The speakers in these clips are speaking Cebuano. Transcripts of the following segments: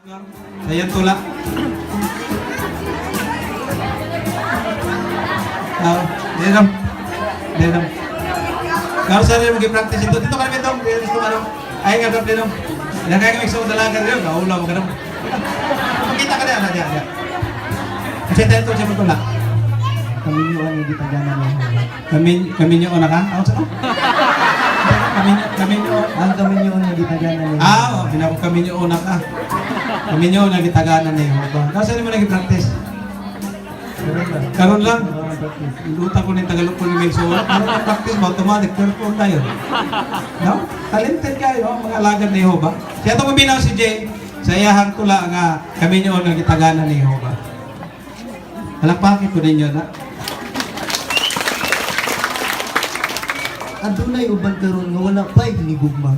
Ayan tula. Ah, dito. Dito. Karon sa rin mag-practice ito. Dito ka namin dong. Dito ka dong. Ay nga dong dito. Ilang kaya kami sa dalaga dito. Kaula mo ka dong. Makita ka diyan, diyan, diyan. Kasi tayo ito siya magtula. Kami niyo ang gitaganan ni Jehova. Kami kami niyo na ka? Ako sa Kami kami niyo. Ang kami niyo ang gitaganan ni Jehova. Ah, oh, binako kami niyo una ka. Kami niyo na gitaganan ni Jehova. Karon sa mo nag-practice? Karon lang. Karon lang. Karon ang practice. Luta ko ng Tagalog ko ni Mel. So, ano ang practice mo? Automatic, perform tayo. No? Talented kayo, mga alagad ni Jehova. Siya itong binaw si Jay, sa iyahang tula nga kami niyo ang gitaganan ni Jehova. Halakpakin ko ninyo na. Adunay uban karon nga wala pa'y hinigugma.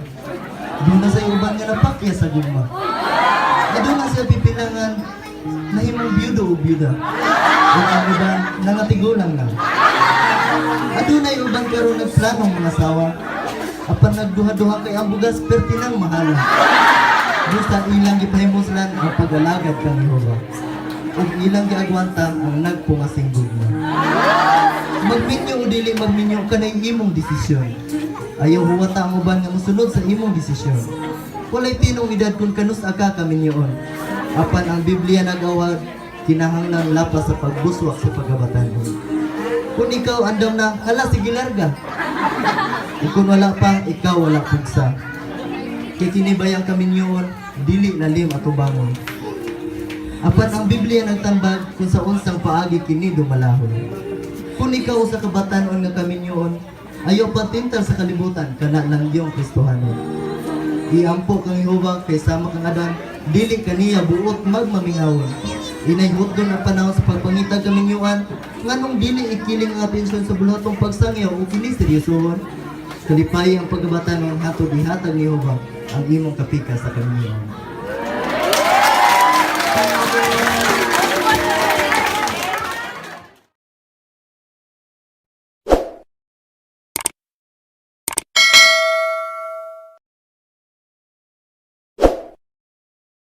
Duna sa uban nga napakya sa gugma. Aduna siya pipilangan nahimong byudo o byuda. Ug ang uban nangatigulang na. Adunay uban karon nagplanong mga asawa. Apan nagduha-duha kay ang bugas pertinang mahala. Busa ilang gipahimuslan ang pag-alagad kang Jehova. Ug ilang giagwanta ang nagpungasing gugma. Magminyo o dili magminyo kanay imong desisyon. Ayaw huwata ang uban nga mosunod sa imong desisyon. Walay tinong edad kung kanus aka kaminyoon. Apan ang Biblia nagawad kinahanglang lapas sa pagbuswak sa pagabatanon. Kung ikaw andam na, hala sige larga. Ug kung wala pa, ikaw wala pugsa. Kay kini bayang kaminyoon, dili lalim atubangon. Apan ang Biblia nagtambag kung sa unsang paagi kini dumalahon. Kung ikaw sa kabatanon nga kaminyoon, ayaw patintal sa kalibutan kana lang diyong Kristohanon. Iampo kang Jehova kay sama kang Adan, dili kaniya buot magmamingawon. Inay hutdon ang panahon sa pagpangitag kaminyoan, nganong dili ikiling ang atensyon sa buluhatong pagsangyaw o kini seryosohon. Kalipay ang pagkabatanon hatod ihatag ni Jehova ang imong kapika sa kaminyoan.